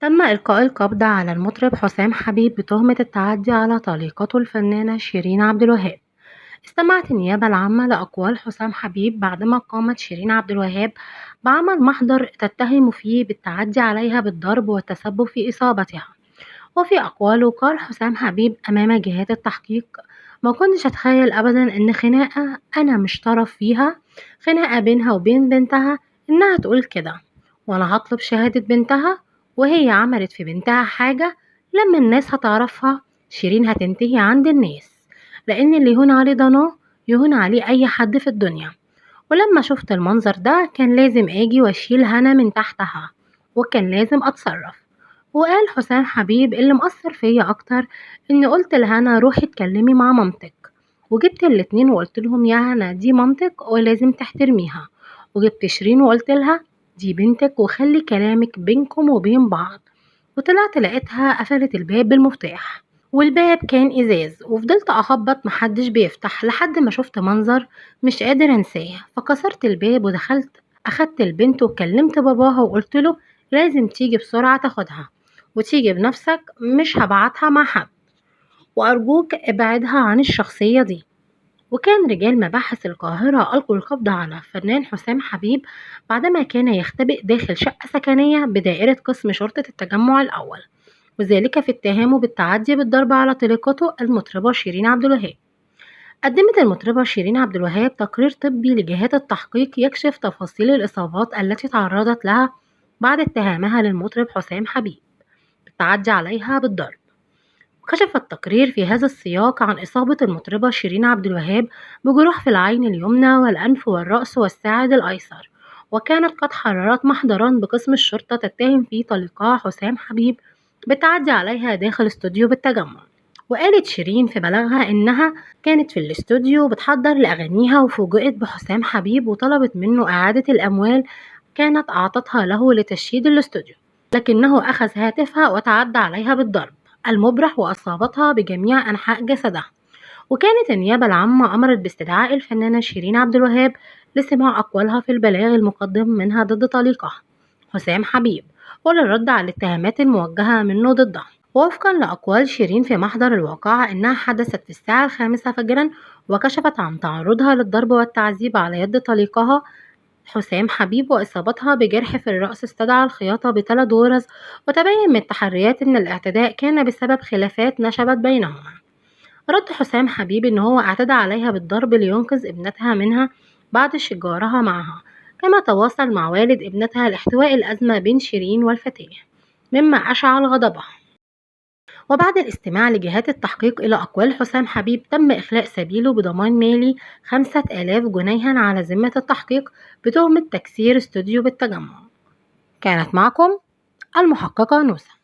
تم إلقاء القبض على المطرب حسام حبيب بتهمة التعدي على طليقته الفنانة شيرين عبد الوهاب. استمعت النيابة العامة لأقوال حسام حبيب بعدما قامت شيرين عبد الوهاب بعمل محضر تتهم فيه بالتعدي عليها بالضرب والتسبب في إصابتها. وفي أقواله قال حسام حبيب أمام جهات التحقيق: ما كنتش أتخيل أبدا إن خناقة أنا مش طرف فيها، خناقة بينها وبين بنتها، إنها تقول كده، وأنا هطلب شهادة بنتها، وهي عملت في بنتها حاجة لما الناس هتعرفها شيرين هتنتهي عند الناس، لأن اللي يهون عليه ضناه يهون عليه أي حد في الدنيا. ولما شفت المنظر ده كان لازم أجي وأشيل هنا من تحتها، وكان لازم أتصرف. وقال حسام حبيب: اللي مأثر فيا أكتر إني قلت لهنا روحي اتكلمي مع مامتك، وجبت الاتنين وقلت لهم يا هنا دي مامتك ولازم تحترميها، وجبت شيرين وقلت لها دي بنتك وخلي كلامك بينكم وبين بعض. وطلعت لقيتها قفلت الباب بالمفتاح، والباب كان ازاز، وفضلت اخبط محدش بيفتح لحد ما شفت منظر مش قادر انساه، فكسرت الباب ودخلت اخدت البنت وكلمت باباها وقلت له لازم تيجي بسرعة تاخدها وتيجي بنفسك، مش هبعتها مع حد، وارجوك ابعدها عن الشخصية دي. وكان رجال مباحث القاهرة ألقوا القبض على الفنان حسام حبيب بعدما كان يختبئ داخل شقة سكنية بدائرة قسم شرطة التجمع الأول، وذلك في اتهامه بالتعدي بالضرب على طليقته المطربة شيرين عبد الوهاب. قدمت المطربة شيرين عبد الوهاب تقرير طبي لجهات التحقيق يكشف تفاصيل الإصابات التي تعرضت لها بعد اتهامها للمطرب حسام حبيب بالتعدي عليها بالضرب. كشف التقرير في هذا السياق عن إصابة المطربة شيرين عبد الوهاب بجروح في العين اليمنى والأنف والرأس والساعد الأيسر، وكانت قد حررت محضرا بقسم الشرطة تتهم فيه طليقها حسام حبيب بالتعدي عليها داخل استوديو بالتجمع. وقالت شيرين في بلاغها إنها كانت في الاستوديو بتحضر لأغانيها وفوجئت بحسام حبيب وطلبت منه إعادة الأموال كانت أعطتها له لتشييد الاستوديو، لكنه أخذ هاتفها وتعدى عليها بالضرب المبرح وأصابتها بجميع أنحاء جسدها. وكانت النيابة العامة أمرت باستدعاء الفنانة شيرين عبد الوهاب لسماع أقوالها في البلاغ المقدم منها ضد طليقها حسام حبيب وللرد على الاتهامات الموجهة منه ضدها. ووفقا لأقوال شيرين في محضر الواقعة إنها حدثت في الساعة 5 فجرا، وكشفت عن تعرضها للضرب والتعذيب على يد طليقها حسام حبيب وإصابتها بجرح في الرأس استدعى الخياطة ب3 غرز، وتبين من التحريات أن الاعتداء كان بسبب خلافات نشبت بينهما. رد حسام حبيب أن هو اعتدى عليها بالضرب لينقذ ابنتها منها بعد شجارها معها، كما تواصل مع والد ابنتها لاحتواء الأزمة بين شيرين والفتاة مما أشعل غضبها. وبعد الاستماع لجهات التحقيق إلى أقوال حسام حبيب تم إخلاء سبيله بضمان مالي 5000 جنيها على ذمة التحقيق بتهمة تكسير استوديو بالتجمع. كانت معكم المحققة نوسة.